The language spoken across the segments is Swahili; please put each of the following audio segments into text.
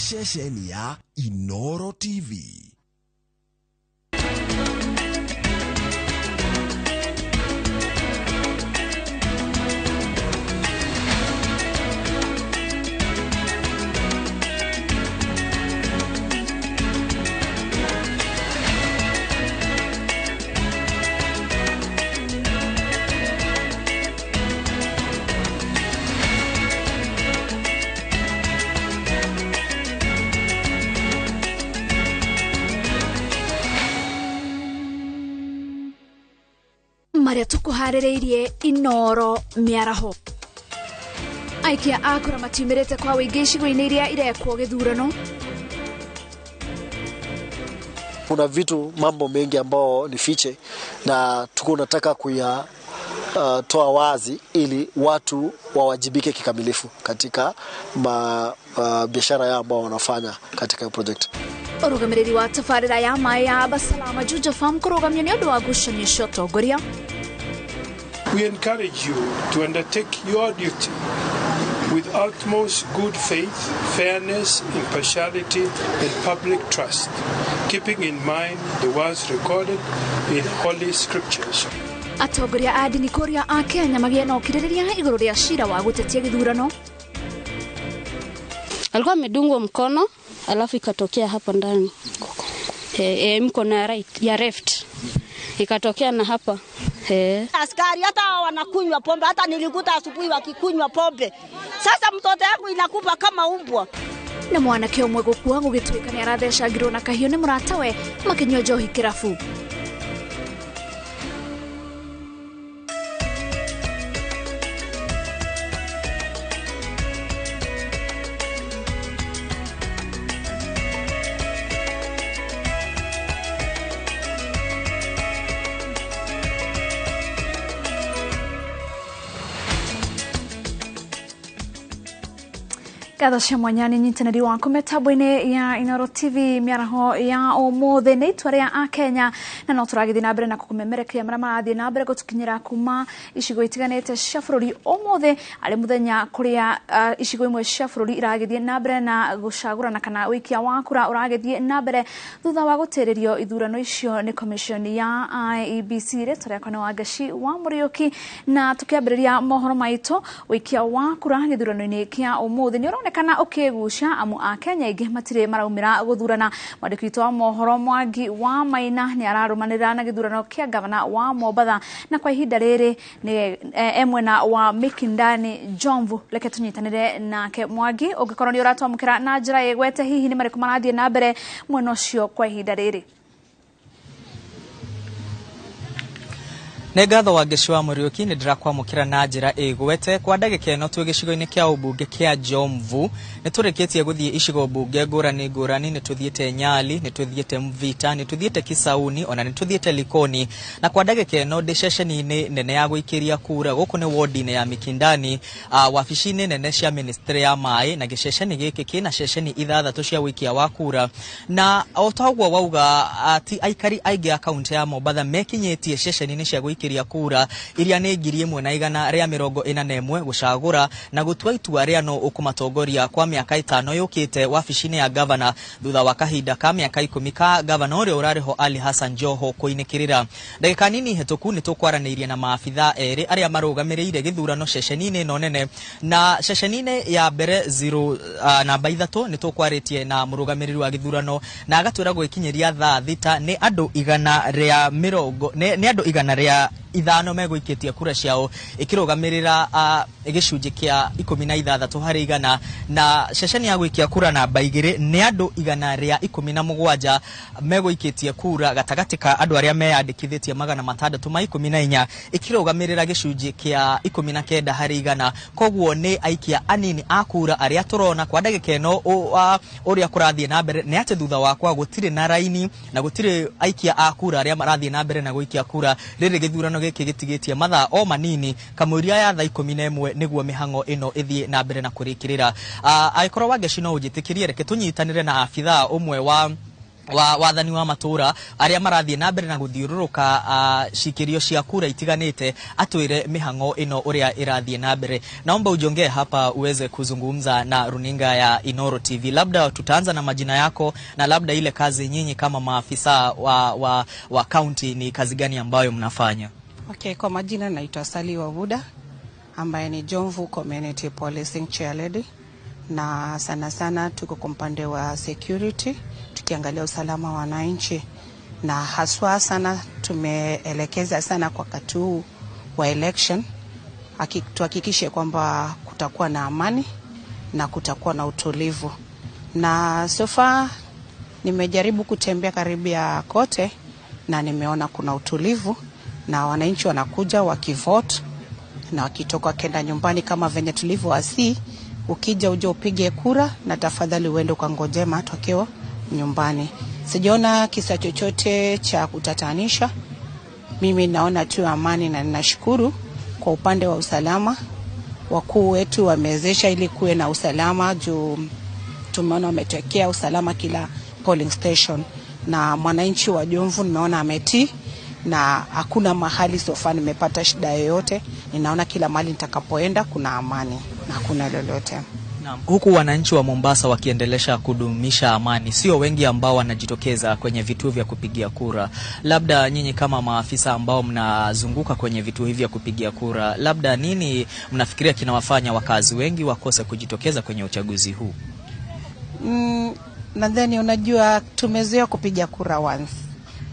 Ceceni ya Inoro TV. Maria tukuharĩrĩirie Inoro mĩaraho. Aikia a kura matiumĩrĩte kwa wĩingĩ icigo-inĩ iria irekwo gĩthurano. Kuna vitu mambo mengi ambao ni fiche na tuko nataka kuya toa wazi ili watu wawajibike kikamilifu katika biashara yao ambao wanafanya katika project. Ũrũgamĩrĩri wa tabarĩra ya maĩ ya Basalama Juja Farm kũrũgamio nĩ ũndũ wa ngucanio cia ũtongoria. We encourage you to undertake your duty with utmost good faith, fairness, impartiality, and public trust, keeping in mind the words recorded in Holy Scriptures. Atongoria a ndini kũrĩa a Kenya magĩe na ũkirĩrĩria igũrũ rĩa cira wa gũtetia gĩthurano. Alikuwa amedungwa mkono alafu ikatokea hapa ndani. Mkono ya right, ya left. Ikatokea na hapa. Askari hata wanakunywa pombe, hata nilikuta asubuhi wakikunywa pombe. Sasa mtoto yangu inakufa kama umbwa. Na mwanake ũmwe gũkua gũgĩtuĩka nĩ arathecangirwo na kahiũ nĩ mũratawe makĩnyua njohi kĩrabu. Ngatho cia mwanya nĩ nyitanĩri waku mĩtambo-inĩ ya Inoro TV mĩaraho ya ũmũthĩ nĩ itua rĩa Akenya na no tũragĩthiĩ na mbere na kũkũmemerekia marĩa marathiĩ na mbere gũtũkinyĩra kuma icigo itiganĩte cia bũrũri. Ũmũthĩ arĩ mũthenya kũrĩa icigo imwe cia bũrũri iragĩthiĩ na mbere na gũcagũrana kana ũikia wa kura ũragĩthiĩ na mbere thutha wa gũtĩrĩrio ithurano icio nĩ commission ya IEBC. Rĩtwa rĩakwa nĩ Wangeci wa Mũriũki na tũkĩambĩrĩria mohoro maitũ ũikia wa kura gĩthurano-inĩ kĩa ũmũthĩ nĩ ũroneka kana ũkĩgucia amu a Kenya aingĩ matirĩ maraumĩra gũthurana. Mwandĩki witũ wa mohoro Mwangi wa Maina nĩ ararũmanĩrĩra na gĩthurano kĩa gavana wa Mombatha na kwa ihinda rĩrĩ nĩ e mwena wa Mikindani Jomvu. Reke tũnyitanĩre nake Mwangi, ũngĩkorwo nĩ ũratwamũkĩra na njĩra ĩgwete, hihi nĩ marĩkũ marathiĩ na mbere mwena ũcio kwa ihinda rĩrĩ? Nĩ ngatho Wangeci wa Mũriũki, nĩ ndĩrakwamũkĩra na njĩra ĩgwete. Kwa ndagĩka ĩno twĩ gĩcigo-inĩ kĩa ũmbunge kĩa Jomvu, nĩ tũrĩkĩtie gũthiĩ icigo mbunge ngũrani ngũrani, nĩ tũthiĩte Nyali, nĩ tũthiĩte Mvita, nĩ tũthiĩte Kisauni, ona nĩ tũthiĩte Likoni, na kwa ndagĩka ĩno ndĩ ceceni-inĩ nene ya gũikĩria kura gũkũ nĩ wodi-inĩ ya Mikindani, wabici-inĩ nene cia ministry ya maĩ, na gĩceceni gĩkĩ kĩna ceceni ithathatũ cia ũikia wa kura. Na o ta ũguo wauga ti aikari aingĩ a kaunti ya Mombatha mekinyĩtie ceceni-inĩ cia gũikĩria kura iria nĩ 1141 gũcagũra na gũtua itua rĩa no ũkũmatongoria kwa mĩaka 5 yũkĩte wabici-inĩ ya gavana thutha wa kahinda ka mĩaka 10 ka gavana ũrĩa ũrarĩho Ali Hassan Joho kũinĩkĩrĩra. Ndagĩka nini hĩtũku nĩ tũkwaranĩirie na maabitha erĩ arĩa marũgamĩrĩire gĩthurano ceceni-inĩ ĩno nene, na ceceni-inĩ ya mbere 0 namba 3 nĩ tũkwarĩtie na mũrũgamĩrĩri wa gĩthurano na agatwĩra gwĩkinyĩria thaa 6 nĩ andũ 100 nĩ andũ 105 megũikĩtie kura ciao ikĩrũgamĩrĩra gĩcunjĩ kĩa 16 harĩ igana, na ceceni ya gũikia kura namba 2 nĩ andũ 117 megũikĩtie kura gatagatĩ ka andũ arĩa meyandĩkithĩtie 614 ikĩrũgamĩrĩra gĩcunjĩ kĩa 19 harĩ igana. Koguo nĩ aikia anini a kura arĩa tũrona kwa ndagĩka ĩno ũrĩa kũrathiĩ na mbere nĩ atĩ thutha wakwa gũtirĩ na raini na gũtirĩ aikia a kura arĩa marathiĩ na mbere na gũikia kura. Rĩrĩ gĩthurano gĩkĩ gĩtigĩtie mathaa o manini kamũiria ya thaa 11 nĩguo mĩhang'o ĩno ĩthiĩ na mbere na kũrĩkĩrĩra. Angĩkorwo Wangeci no ũnjĩtĩkĩrie, reke tũnyitanĩre na abithaa ũmwe wa wa wathani wa matura aria marathie na mbere na guthiururuka cikirio cia kura itiganite atwire mihango ino uria irathie na mbere. Naomba ujongee hapa uweze kuzungumza na runinga ya Inoro TV. Labda tutaanza na majina yako na labda ile kazi nyinyi kama maafisa wa county ni kazi gani ambayo mnafanya? Okay, kwa majina naitwa Sally Wabuda ambaye ni Jomvu Community Policing Chairlady, na sana sana tuko kwa upande wa security tukiangalia usalama wa wananchi, na haswa sana tumeelekeza sana kwa wakati huu wa election tuhakikishe kwamba kutakuwa na amani na kutakuwa na utulivu. Na so far nimejaribu kutembea karibia kote na nimeona kuna utulivu na wananchi wanakuja wakivote na wakitoka wakienda nyumbani kama venye tulivyowasi. Ukija uje upige kura na tafadhali uende ukangoje matokeo nyumbani. Sijaona kisa chochote cha kutatanisha. Mimi naona tu amani na ninashukuru kwa upande wa usalama. Wakuu wetu wamewezesha ili kuwe na usalama juu tumeona wametokea usalama kila polling station, na mwananchi wa Jomvu nimeona ametii na hakuna mahali sofa nimepata shida yoyote. Ninaona kila mahali nitakapoenda kuna amani na hakuna lolote. Naam, huku wananchi wa Mombasa wakiendelesha kudumisha amani, sio wengi ambao wanajitokeza kwenye vituo vya kupigia kura. Labda nyinyi kama maafisa ambao mnazunguka kwenye vituo hivi vya kupigia kura, labda nini mnafikiria kinawafanya wakazi wengi wakose kujitokeza kwenye uchaguzi huu? Nadhani unajua tumezoea kupiga kura once.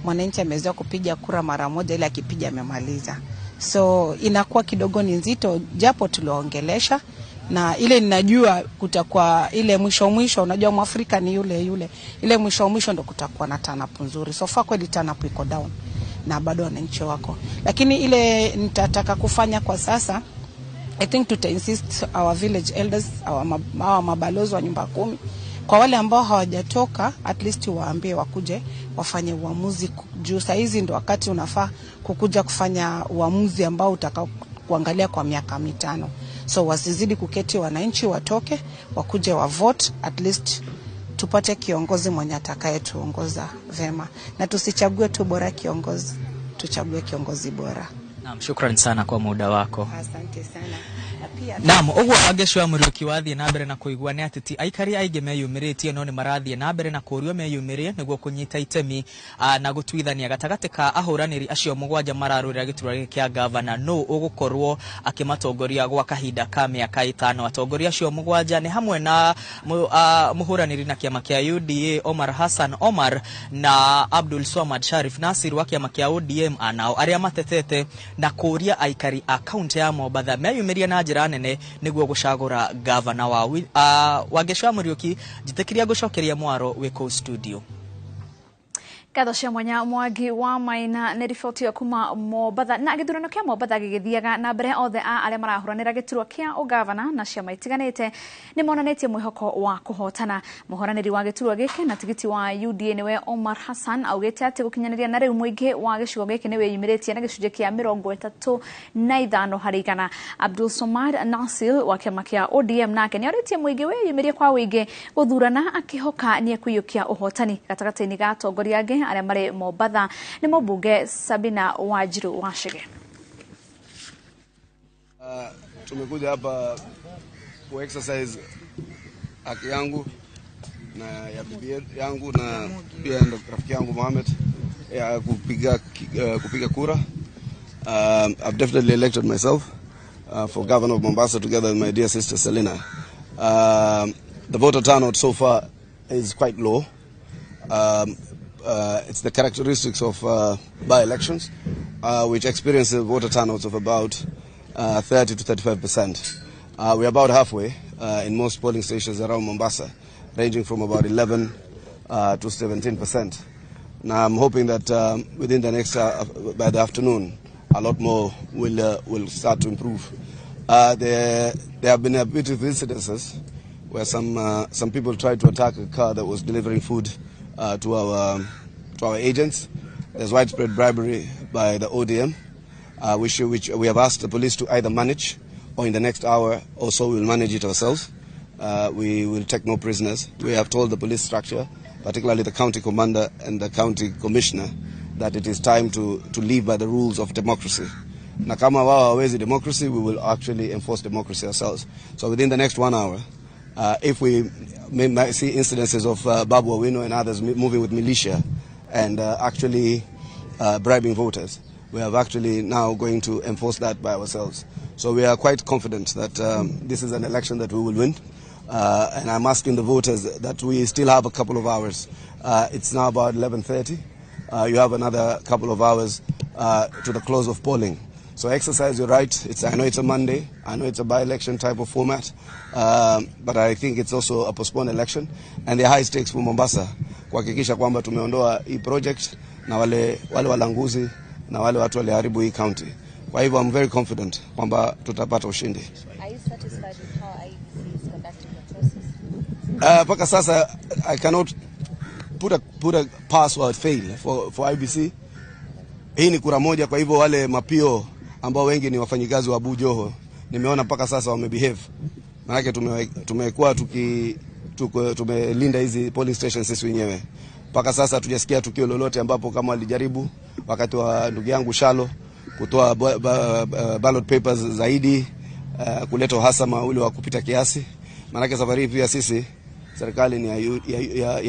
Mwananchi amezoea kupiga kura mara moja, ile akipiga amemaliza. So inakuwa kidogo ni nzito, japo tuliongelesha na ile ninajua kutakuwa ile mwisho mwisho, unajua Mwafrika ni yule yule, ile mwisho mwisho ndo kutakuwa na turn up nzuri. So far kweli turn up iko down na bado wananchi wako, lakini ile nitataka kufanya kwa sasa, I think tuta insist our village elders, our mabalozi wa nyumba 10, kwa wale ambao hawajatoka at least waambie wakuje wafanye uamuzi juu saa hizi ndo wakati unafaa kukuja kufanya uamuzi ambao utakao kuangalia kwa miaka 5. So wasizidi kuketi, wananchi watoke wakuje wa vote, at least tupate kiongozi mwenye atakayetuongoza vema, na tusichague tu bora kiongozi, tuchague kiongozi bora. Naam, shukrani sana kwa muda wako. Asante sana. Naam, uguo Wangeci wa Muriuki wathie na mbere na kuigua ni ateti aikari aingĩ meyumĩrĩtie no nĩ marathiĩ na mbere na kũũrio meyumĩrie nĩguo kũnyita itemi na gũtuithania gatagatĩ ka ahũranĩri acio 7 mararũĩrĩra gĩturwa gĩkĩ kĩa gavana nũ ũgũkorwo akĩmatongoria gwa kahinda ka mĩaka 5. Atongoria acio 7 nĩ hamwe na mũhũranĩri na kĩama kĩa UDA Omar Hassan Omar na Abdul Swamad Sharif Nasir wa kĩama kĩa ODM, anao arĩa matetete na kũũria aikari a kaunti ya Mombatha meyumĩrie na njĩra nene nĩguo gũcagũra gavana wa Wangeci wa Muriuki. Njĩtĩkĩria ngũcokeria mwaro wĩ kũu studio. Ngatho cia mwanya Mwangi wa Maina nĩ riboti ya kuma Mombatha. Na gĩthurano kĩa Mombatha gĩgĩthiaga na mbere, othe a arĩa marahũranĩra gĩturwa kĩa ũgavana na ciama itiganĩte nĩ monanĩtie mwĩhoko wa kũhotana. Mũhũranĩri wa gĩturwa gĩkĩ na tigiti wa UDA nĩwe Omar Hassan augĩte atĩ gũkinyanĩria na rĩu mũingĩ wa gĩcigo gĩkĩ nĩ wĩyumĩrĩtie na gĩcunjĩ kĩa 35 harĩ igana. Abdul Somad Nasil wa kĩama kĩa ODM nake nĩorĩtie mũingĩ wĩyumĩrie kwa wĩingĩ gũthurana akĩhoka nĩ ekũiyũkia ũhotani. Gatagatĩ-inĩ ga atongoria angĩ arĩa marĩ Mombatha nĩ mũmbunge Sabina Wanjiru Wachege. Tumekuja hapa ku exercise haki yangu na ya bibi yangu na pia ndo rafiki yangu Mohamed ya kupiga kura. I've definitely elected myself for governor of Mombasa together with my dear sister Selina. The voter turnout so far is quite low. It's the characteristics of by-elections, which experience voter turnouts of about 30 to 35%. We're about halfway in most polling stations around Mombasa, ranging from about 11 to 17%. Now I'm hoping that within the next, by the afternoon, a lot more will start to improve. There have been a bit of incidences where some people tried to attack a car that was delivering food to our agents. There's widespread bribery by the ODM, which we have asked the police to either manage or in the next hour or so we'll manage it ourselves. We will take no prisoners. We have told the police structure particularly the county commander and the county commissioner, that it is time to live by the rules of democracy. Na kama wao hawawezi democracy, we will actually enforce democracy ourselves. So within the next 1 hour, if we may see incidences of Babu Owino and others moving with militia and actually bribing voters, we are actually now going to enforce that by ourselves. So we are quite confident that this is an election that we will win. And I'm asking the voters that we still have a couple of hours. It's now about 11:30. You have another couple of hours to the close of polling. So exercise your right. I know it's a Monday. I know it's a by-election type of format. But I think it's also a postponed election. And the high stakes for Mombasa kuhakikisha kwamba tumeondoa hii project na wale walanguzi na wale watu waliharibu hii county. Kwa hivyo I'm very confident kwamba tutapata ushindi. Are you satisfied with how IEBC is conducting the process? Mpaka sasa I cannot put a password fail for IEBC. Hii ni kura moja, kwa hivyo wale ma-PO ambao wengi ni wafanyikazi wa Abu Joho, nimeona mpaka sasa wamebehave. Maanake tumekuwa tumelinda hizi polling stations sisi wenyewe. Mpaka sasa hatujasikia tukio lolote ambapo kama walijaribu wakati wa ndugu yangu Shalo kutoa ballot papers zaidi, kuleta uhasama ule wa kupita kiasi. Maanake safari hii pia sisi serikali ni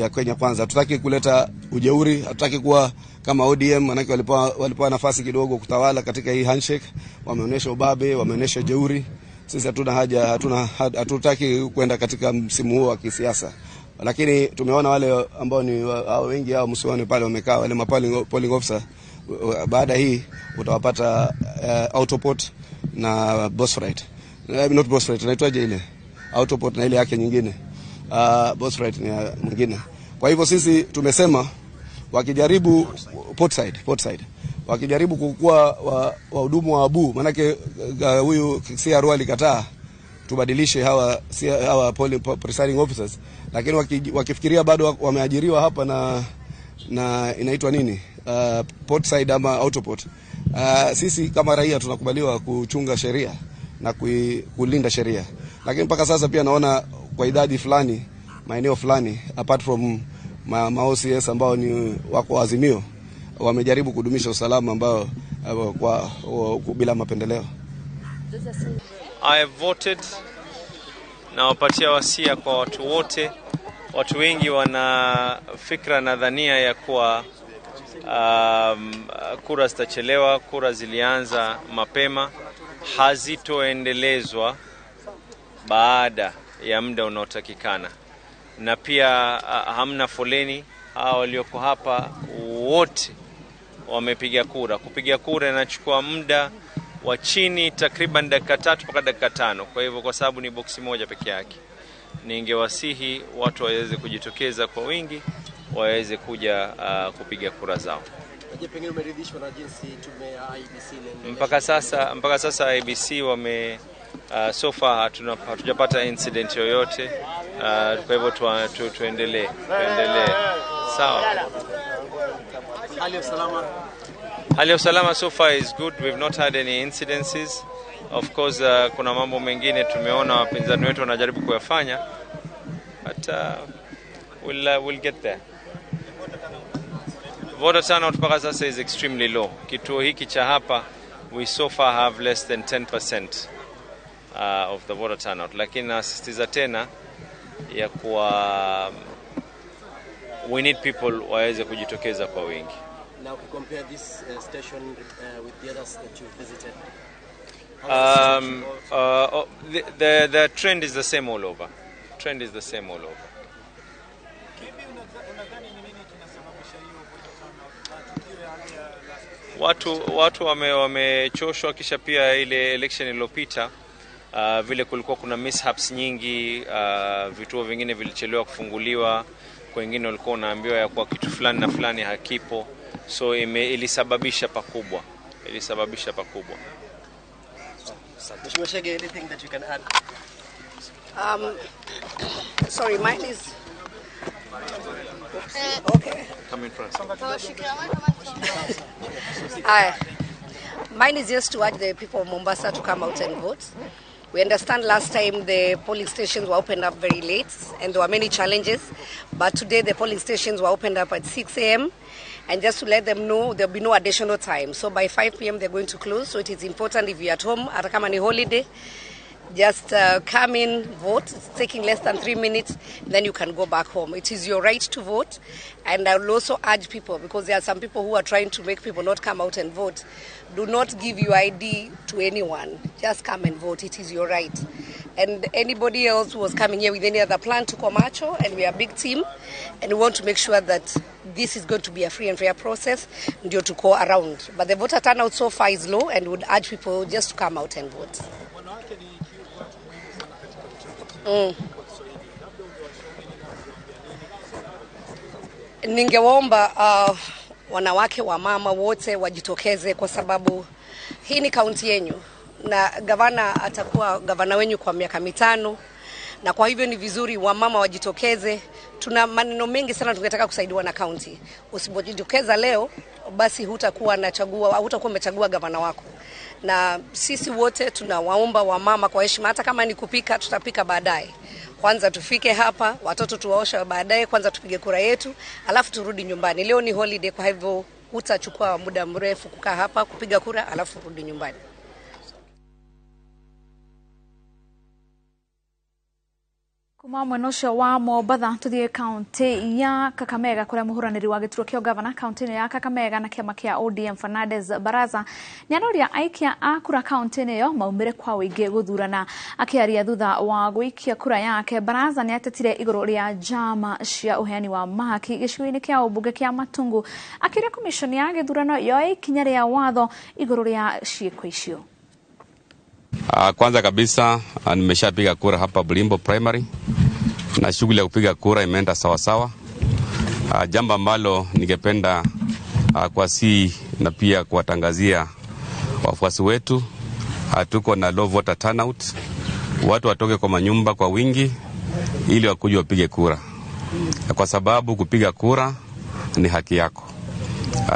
ya Kenya Kwanza. Hatutaki kuleta ujeuri, hatutaki kuwa kama ODM, maanake walipewa nafasi kidogo kutawala katika hii handshake, wameonyesha ubabe, wameonyesha jeuri. Sisi hatuna haja, hatutaki kwenda katika msimu huo wa kisiasa, lakini tumeona wale ambao ni hao wengi hao msione pale wamekaa wale ma polling officer. Baada hii utawapata Autoport na Bosfright, not Bosfright, inaitwaje ile Autoport na ile yake nyingine, Bosfright ni ya mwingine. Kwa hivyo sisi tumesema wakijaribu Portside, wakijaribu kukua wahudumu wa Abu, manake huyu CRO alikataa tubadilishe hawa polling, presiding officers, lakini wakifikiria bado wameajiriwa hapa na inaitwa nini, Portside ama Autoport. Sisi kama raia tunakubaliwa kuchunga sheria na kulinda sheria, lakini mpaka sasa pia naona kwa idadi fulani maeneo fulani apart from ma OCS ambao ni wako Azimio wamejaribu kudumisha usalama ambao bila mapendeleo. I have voted. Nawapatia wasia kwa watu wote. Watu wengi wana fikra na dhania ya kuwa kura zitachelewa. Kura zilianza mapema, hazitoendelezwa baada ya muda unaotakikana, na pia hamna foleni. Hawa walioko hapa wote wamepiga kura. Kupiga kura inachukua muda wa chini takriban dakika 3 mpaka dakika 5. Kwa hivyo, kwa sababu ni boksi moja peke yake, ningewasihi watu waweze kujitokeza kwa wingi, waweze kuja kupiga kura zao. Je, pengine umeridhishwa na jinsi tume ya IEBC inaendelea? Mpaka sasa IEBC wame so far hatujapata incident yoyote, kwa hivyo tuendelee. Sawa. Hali ya usalama? Hali ya usalama so far is good. We've not had any incidences. Of course, kuna mambo mengine tumeona wapinzani wetu wanajaribu kuyafanya, but we'll get there. Voter turnout mpaka sasa is extremely low. Kituo hiki cha hapa we so far have less than 10% of the voter turnout, lakini nasisitiza tena ya kuwa we need people waweze kujitokeza kwa wingi. Now, compare this station with the others that you've visited. How has the situation evolved? Oh, the trend is the same all over. Trend is the same all over. Kipi unadhani ni nini kinasababisha hiyo voter turnout? Matukio yale ya last Watu wamechoshwa, kisha pia ile election iliyopita, vile kulikuwa kuna mishaps nyingi, vituo vingine vilichelewa kufunguliwa, wengine walikuwa wanaambiwa ya kuwa kitu fulani na fulani hakipo, so ilisababisha pakubwa. Mheshimiwa Chege, anything that you can add? Sorry, mine is. Okay. Come in front. Aye. Mine is just to urge the people of Mombasa to come out and vote. We understand last time the polling stations were opened up very late and there were many challenges, but today the polling stations were opened up at 6 a.m. And just to let them know, there'll be no additional time. So by 5 p.m. they're going to close. So it is important if you're at home, hata kama ni holiday, just come in, vote. It's taking less than 3 minutes, then you can go back home. It is your right to vote. And I will also urge people, because there are some people who are trying to make people not come out and vote, do not give your ID to anyone. Just come and vote. It is your right. And anybody else who was coming here with any other plan to Komacho, and we are a big team, and we want to make sure that this is going to be a free and fair process, ndio tuko around. But the voter turnout so far is low, and would urge people just to come out and vote. Ningewaomba wanawake wa mama wote wajitokeze, kwa sababu hii ni kaunti yenyu na gavana atakuwa gavana wenyu kwa miaka 5, na kwa hivyo ni vizuri wamama wajitokeze. Tuna maneno mengi sana tungetaka kusaidiwa na kaunti. Usipojitokeza leo, basi hutakuwa unachagua, hutakuwa umechagua gavana wako. Na sisi wote tunawaomba wamama kwa heshima, hata kama ni kupika tutapika baadaye. Kwanza tufike hapa, watoto tuwaosha baadaye, kwanza tupige kura yetu, alafu turudi nyumbani. Leo ni holiday, kwa hivyo hutachukua muda mrefu kukaa hapa kupiga kura alafu rudi nyumbani. Kuma mwena ũcio wa Mombatha tũthiĩ kaunti ya Kakamega kũrĩa mũhũranĩri wa gĩturwa kĩa ũgavana kaunti-inĩ ya Kakamega na kĩama kĩa ODM Fernandes Baraza nĩaroria aikia a kura kaunti-inĩ ĩyo maumĩre kwa ũingĩ gũthurana. Akĩaria thutha wa gũikia kura yake, Baraza nĩatetire igũrũ rĩa njama cia ũheani wa mahaki gĩcigo-inĩ kĩa ũmbunge kĩa Matungu, akĩũria commission ya gĩthurano yoe ikinya rĩa watho igũrũ rĩa ciĩko icio. Kwanza kabisa nimeshapiga kura hapa Bulimbo Primary na shughuli ya kupiga kura imeenda sawa sawa. Jambo ambalo ningependa kuwasihi na pia kuwatangazia wafuasi wetu, tuko na low voter turnout. Watu watoke kwa manyumba kwa wingi ili wakuje wapige kura, kwa sababu kupiga kura ni haki yako.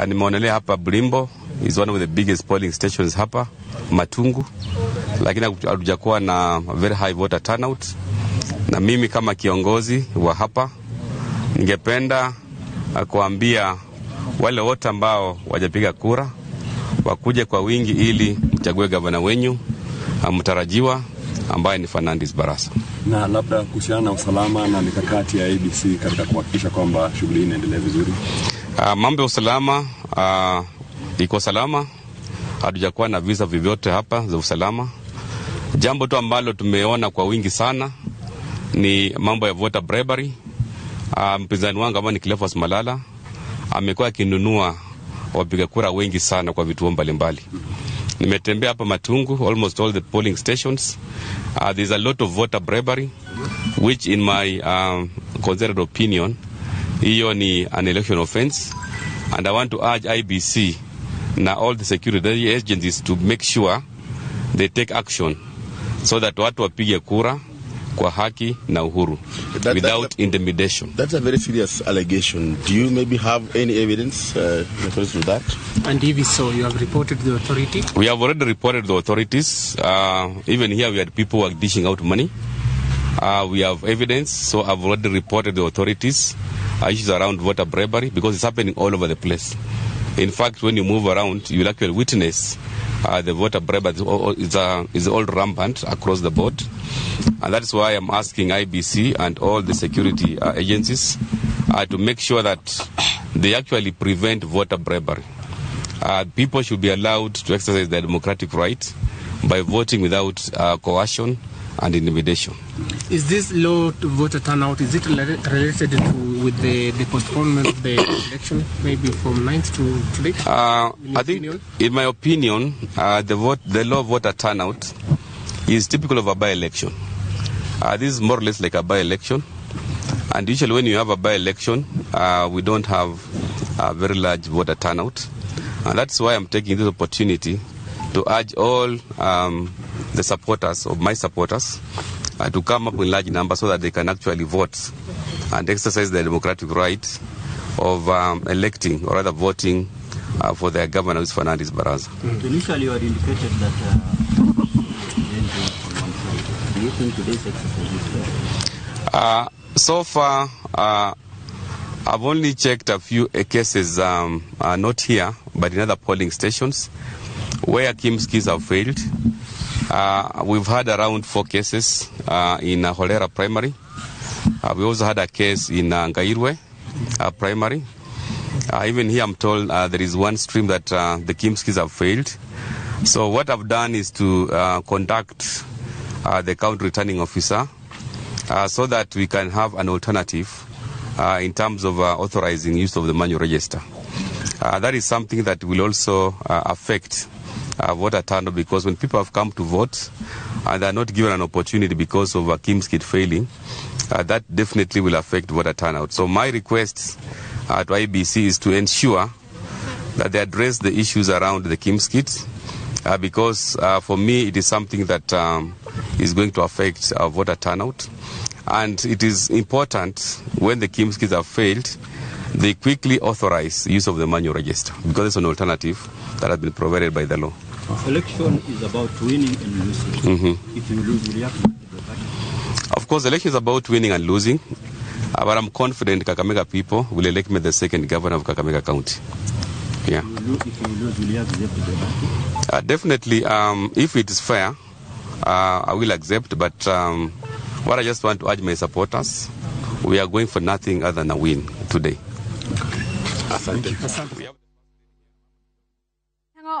Nimeonelea hapa Bulimbo is one of the biggest polling stations hapa Matungu, lakini hatujakuwa na very high voter turnout. Na mimi kama kiongozi wa hapa ningependa kuambia wale wote ambao wajapiga kura wakuje kwa wingi ili mchague gavana wenyu mtarajiwa ambaye ni Fernandes Barasa. Na labda kuhusiana na usalama na mikakati ya ABC katika kuhakikisha kwamba shughuli hii inaendelea vizuri. Mambo ya usalama iko salama, hatujakuwa na visa vyovyote hapa za usalama. Jambo tu ambalo tumeona kwa wingi sana ni mambo ya voter bribery. Mpinzani wangu ambaye ni Cleophas Malala amekuwa akinunua wapiga kura wengi sana kwa vituo mbalimbali. Nimetembea hapa Matungu, almost all the polling stations. There's a lot of voter bribery, which in my considered opinion, hiyo ni an election offense. And I want to urge IBC na all the security agencies to make sure they take action so that watu wapige kura kwa haki na uhuru without intimidation. That's a very serious allegation. Do you maybe have any evidence in reference to that? And if so, you have reported the authority? We have already reported the authorities. Even here we had people who are dishing out money. We have evidence, so I've already reported the authorities. Issues around voter bribery, because it's happening all over the place. In fact, when you move around, you'll actually witness the voter bribery is all rampant across the board. And that's why I'm asking IBC and all the security agencies to make sure that they actually prevent voter bribery. People should be allowed to exercise their democratic right by voting without coercion and intimidation. Is this low voter turnout, is it related to with the postponement of the election, maybe from 9th to today? I think, in my opinion, the low voter turnout is typical of a by-election. This is more or less like a by-election. And usually when you have a by-election, we don't have a very large voter turnout. And that's why I'm taking this opportunity to urge all the supporters, of my supporters, to come up in large numbers so that they can actually vote and exercise their democratic right of electing, or rather voting, for their governor, Fernandes Barasa. Initially, you had indicated that Do you think today's exercise is fair? So far, I've only checked a few cases, not here, but in other polling stations, where KIEMS keys have failed. We've had around 4 cases in Holera Primary. We also had a case in Ngairwe Primary. Even here, I'm told there is one stream that the KIEMS keys have failed. So what I've done is to contact the county returning officer so that we can have an alternative in terms of authorizing use of the manual register. That is something that will also affect voter turnout, because when people have come to vote and they are not given an opportunity because of a KIEMS kit failing, that definitely will affect voter turnout. So my request to IEBC is to ensure that they address the issues around the KIEMS kit, because for me it is something that is going to affect voter turnout. And it is important when the KIEMS kits have failed, they quickly authorize use of the manual register, because it's an alternative that has been provided by the law. Election is about winning and losing. Mm-hmm. If you lose, will you have to go back? Of course, election is about winning and losing, but I'm confident Kakamega people will elect me the second governor of Kakamega County. Yeah. If you lose, will you accept the party? Definitely, if it is fair, I will accept, but what I just want to urge my supporters, we are going for nothing other than a win today. Asante.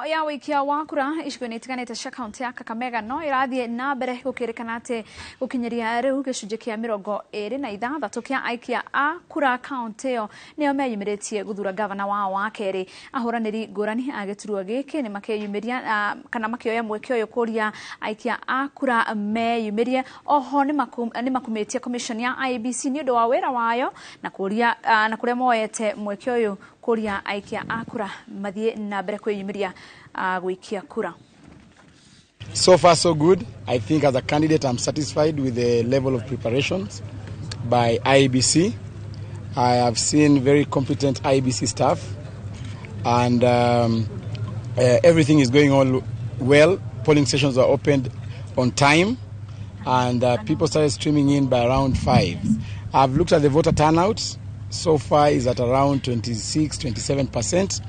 Ya wikia wa kura icigo-inĩ itiganĩte cia kaunti ya Kakamega no irathiĩ na mbere gũkĩrĩkana atĩ gũkinyĩria rĩu gĩcunjĩ kĩa 26 kĩa aikia a kura kaunti ĩyo nĩo meyumĩrĩtie gũthura gavana wao wa kerĩ. Ahũranĩri ngũrani a gĩturwa gĩkĩ nĩ makeyumĩria kana makĩoya mweke ũyũ kũria aikia a kura meyumĩrie. Oho nĩ makumĩtie commission ya IEBC nĩ ũndũ wa wĩra wayo na kũria na kũrĩa moete mweke ũyũ kũria aikia a kura mathiĩ na mbere kwĩyumĩria gũikia kura. So far so good. I think as a candidate I'm satisfied with the level of preparations by IEBC. I have seen very competent IEBC staff, and everything is going on well. Polling stations are opened on time, and people started streaming in by around 5. I've looked at the voter turnout. So far is at around 26-27%,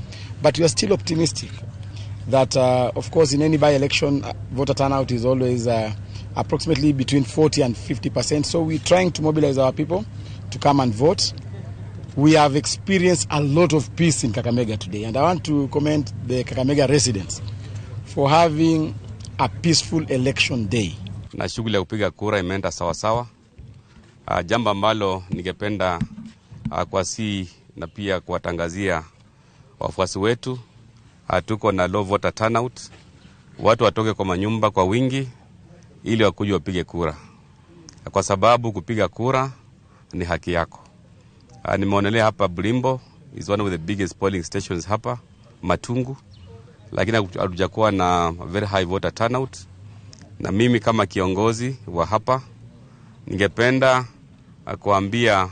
but we are still optimistic that, of course, in any by-election, voter turnout is always approximately between 40 and 50%. So we're trying to mobilize our people to come and vote. We have experienced a lot of peace in Kakamega today, and I want to commend the Kakamega residents for having a peaceful election day. Na shughuli ya kupiga kura imeenda sawasawa. Jambo ambalo ningependa kuwasihi na pia kuwatangazia wafuasi wetu, tuko na low voter turnout. Watu watoke kwa manyumba kwa wingi ili wakuje wapige kura, kwa sababu kupiga kura ni haki yako. Nimeonelea hapa Bulimbo is one of the biggest polling stations hapa Matungu, lakini hatujakuwa na very high voter turnout. Na mimi kama kiongozi wa hapa ningependa kuambia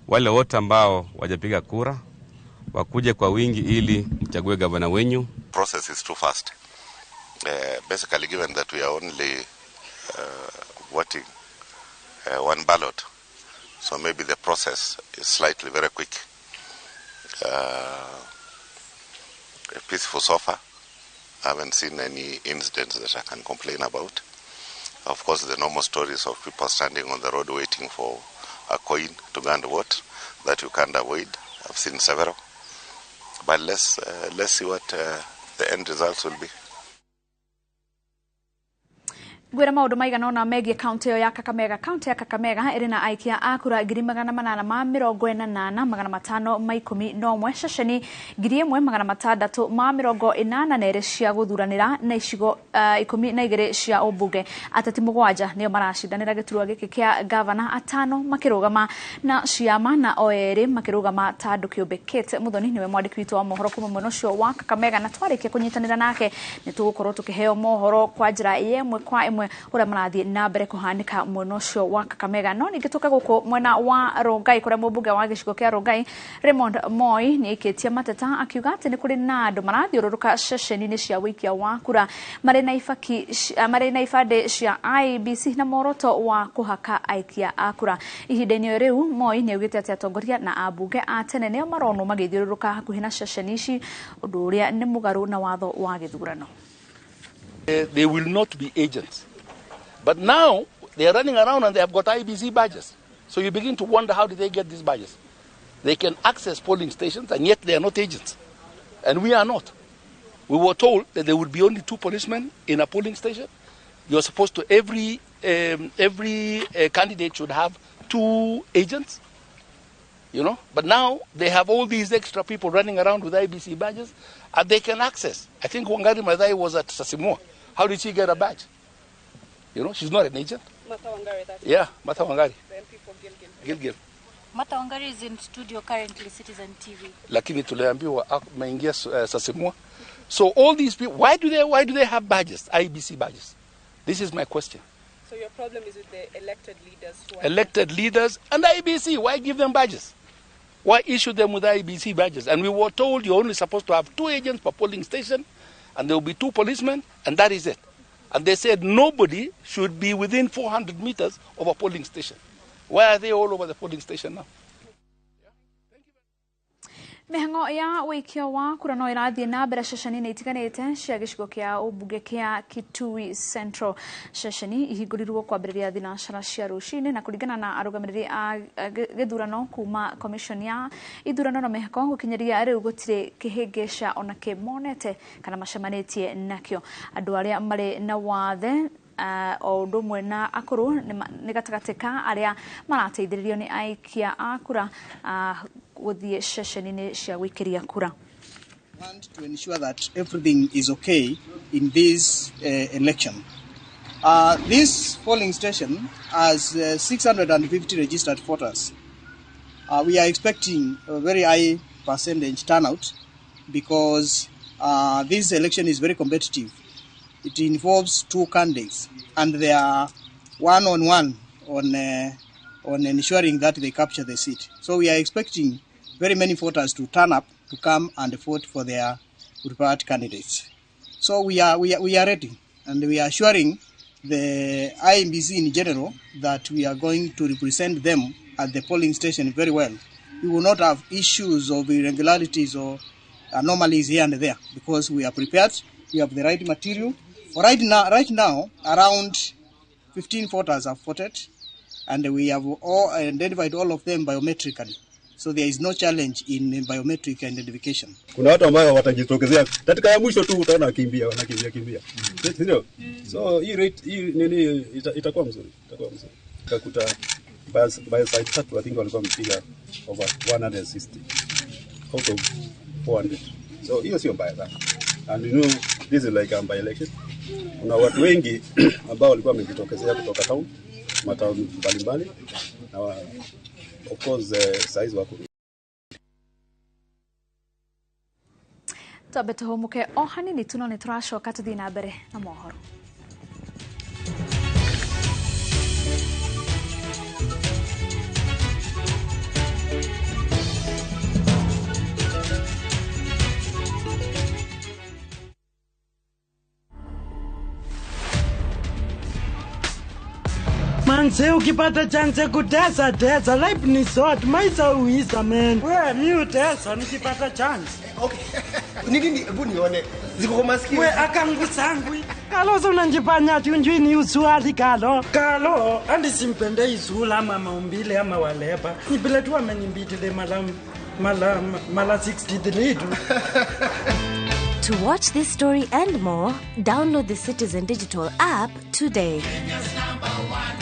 wale wote ambao wajapiga kura wakuje kwa wingi ili mchague gavana wenyu. Process is too fast. Basically, given that we are only voting one ballot, so maybe the process is slightly very quick. Peaceful so far. I haven't seen any incidents that I can complain about. Of course, the normal stories of people standing on the road waiting for a coin to go and vote that you can't avoid. I've seen several. But let's see what the end results will be. Gwira maundu maigana ona megie kaunti ĩyo ya Kakamega. Kaunti ya Kakamega ĩrĩ na aikia a kura 848,511 ceceni 1682 cia gũthuranĩra na icigo 12 cia ũmbunge. Ateti 7 nĩo maracindanĩra gĩturwa gĩkĩ kĩa gavana, 5 makĩrũgama na ciama na o erĩ makĩrũgama ta andũ kĩũmbe. Kate Muthoni nĩwe mwandĩki witũ wa mohoro kuma mwena ũcio wa Kakamega, na twarĩkia kũnyitanĩra nake nĩ tũgũkorwo tũkĩheo mohoro kwa njĩra ĩmwe kwa ĩmwe. ĩmwe ũrĩa marathiĩ na mbere kũhanĩka mwena ũcio wa Kakamega. No ningĩ tũke gũkũ mwena wa Rongai kũrĩa mũmbunge wa gĩcigo kĩa Rongai Raymond Moi nĩ aikĩtie mateta akiuga atĩ nĩ kũrĩ na andũ marathiũrũrũka ceceni-inĩ cia ũikia wa kura marĩ na ibandĩ cia IEBC na muoroto wa kũhaka aikia a kura. Ihinda-inĩ rĩu Moi nĩ augĩte atĩ atongoria na ambunge a tene nĩo maronwo magĩthiũrũrũka hakuhĩ na ceceni ici, ũndũ ũrĩa nĩ mũgarũ na watho wa gĩthurano. They will not be agents. But now they are running around and they have got IBC badges. So you begin to wonder, how did they get these badges? They can access polling stations and yet they are not agents. And we are not. We were told that there would be only 2 policemen in a polling station. You are supposed to, every candidate should have 2 agents, you know. But now they have all these extra people running around with IBC badges and they can access. I think Wangari Maathai was at Sasimua. How did she get a badge? You know, she's not an agent. Martha Wangari, that is. Yeah, Martha Wangari. The MP for Gilgil. Gilgil. Martha Wangari is in studio currently, Citizen TV. Lakini tuliambiwa ameingia Sasimua. So all these people, why do they have badges, IBC badges? This is my question. So your problem is with the elected leaders who are elected leaders and IBC. Why give them badges? Why issue them with IBC badges? And we were told you're only supposed to have 2 agents per polling station, and there will be 2 policemen, and that is it. And they said nobody should be within 400 meters of a polling station. Why are they all over the polling station now? Mĩhang'o ya ũikia wa kura no ĩrathiĩ na mbere ceceni-inĩ itiganĩte cia gĩcigo kĩa ũmbunge kĩa Kitui Central. Ceceni ihingũrirwo kwambĩrĩria thinacara cia rũcinĩ na kũringana na arũgamĩrĩri a gĩthurano kuma commission ya ithurano na mĩhako gũkinyĩria rĩu gũtirĩ kĩhĩngĩca ona kĩ monete kana macemanĩtie nakĩo. Andũ arĩa marĩ na wathe o ũndũ ũmwe na akũrũ nĩ gatagatĩ ka arĩa marateithĩrĩrio nĩ aikia a kura gũthiĩ ceceni-inĩ cia gũikĩria kura. Want to ensure that everything is okay in this election. This polling station has 650 registered voters. We are expecting a very high percentage turnout because this election is very competitive. It involves 2 candidates and they are one-on-one on ensuring that they capture the seat. So we are expecting very many voters to turn up to come and vote for their preferred candidates. So we are ready, and we are assuring the IEBC in general that we are going to represent them at the polling station very well. We will not have issues of irregularities or anomalies here and there because we are prepared. We have the right material. For right now, around 15 voters have voted, and we have all identified all of them biometrically. So there is no challenge in biometric identification. Kuna watu ambao watajitokezea katika ya mwisho tu utaona kimbia, wanakimbia kimbia. Ndio. So hii rate hii nini itakuwa mzuri, itakuwa mzuri. Utakuta by site tatu I think walikuwa mpiga over 160 out of 400. So hiyo sio mbaya sana. And you know this is like a by election. Kuna watu wengi ambao walikuwa wamejitokezea kutoka town, matauni mbalimbali na of course size wako. Twambe tũhũmũke o hanini tu no nĩ tũracoka tũthiĩ na mbere na mohoro. Manze ukipata chance kutesa tesa, life ni short, maisha uisa man. Wewe mi utesa nikipata chance. Okay. Nini hebu nione ziko kwa masikio. We akangu sangwi. Kalo unanjifanya ati unjui ni usuali kalo. Kalo andi simpende izula ama maumbile ama waleba. Ni vile tu amenimbitile mala 63 tu. To watch this story and more, download the Citizen Digital app today. Kenya's number one.